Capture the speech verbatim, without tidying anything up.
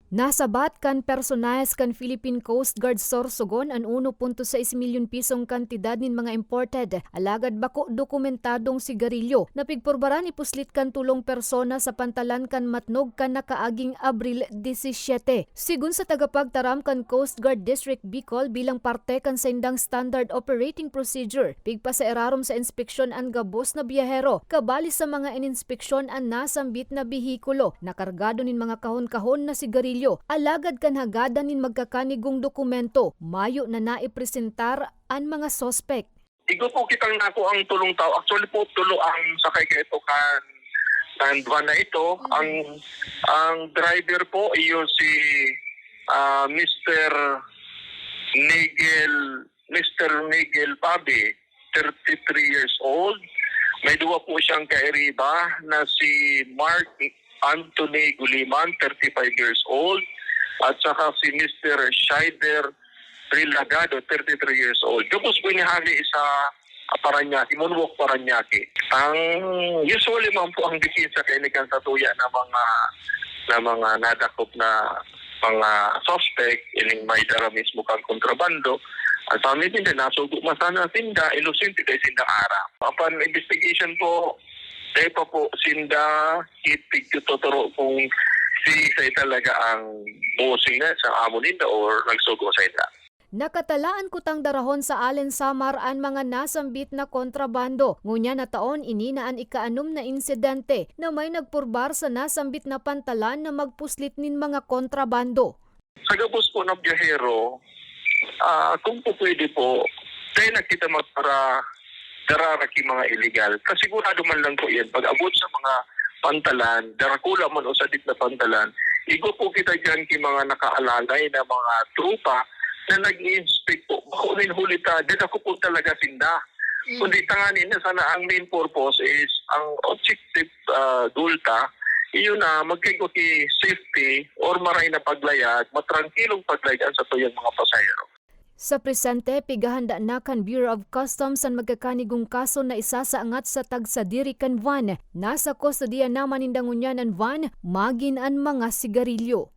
Nasabat kan personaes kan Philippine Coast Guard Sorsogon an uno punto sais milyon pisong kantidad nin mga imported, alagad bako dokumentadong sigarilyo. Napigpurbaran ipuslit kan tolong persona sa pantalan kan Matnog kan nakaaging Abril disisiete. Sigon sa tagapagtaram kan Coast Guard District Bicol, bilang parte kan saindang Standard Operating Procedure, pigpasairarom sa inspeksyon an gabos na biyahero, kabali sa mga ininspeksyon an nasambit na behikulo na kargado nin mga kahon-kahon na sigarilyo. Alagad kan hagadan nin magkakanigong dokumento, mayo na naipresentar an mga suspek. Igwa po kitang nako ang tulong tao. Actually po, tulo ang sakay kaito kan, kan van na ito. Mm. Ang, ang driver po, iyo si, ah, Mister Nigel, Mister Nigel Pabi, thirty-three years old. May duwa po siyang kairiba na si Mark Anthony Guliman, thirty-five years old, at saka si Mister Shider Relagado, thirty-three years old. Gabos po inihali sa Parañaque, Moonwalk, Parañaque. Ang usually man po ang depensa kaini kan satuya na mga, na mga nadakop na mga suspect, ining may dara mismo kang kontrabando. Ang sa amin, hindi, nasugo man sana sinda, inosente dahil sinda aram. Apan investigation po, dahil pa po sinda, ipigtututuro kung si Isay talaga ang bossing na sa amo ninda or nagsugo sa inda. Nakatalaan kutang darahon sa Allen Samar an mga nasambit na kontrabando. Ngunyan na taon, ini na an ikaanom na insidente na may nagpurbar sa nasambit na pantalan na magpuslit nin mga kontrabando. Sa gabos po na biyahero, ah, kung po pwede po, dahil na kita magpara-, darara ki mga illegal. Kasigurado man lang po yan, pag abot sa mga pantalan, darakula man o sadit na pantalan, igwa po kita dyan ki mga nakaalalay na mga tropa na nag-i-inspect po. Bako nin huli ta, dyan ako po talaga sinda. Mm. Kundi tanganin na sana ang main purpose is ang objective, ah, goal ta, iyon na magkaigwa ki safety or maray na paglayag, matrangkilong paglayag sa tuyang mga pasahero. Sa presente, pigahanda na kan Bureau of Customs an magkakanigong kaso na isasaangat sa tagsadiri kan van. Nasa kustodiya naman ninda ngunyan an van, magin an mga sigarilyo.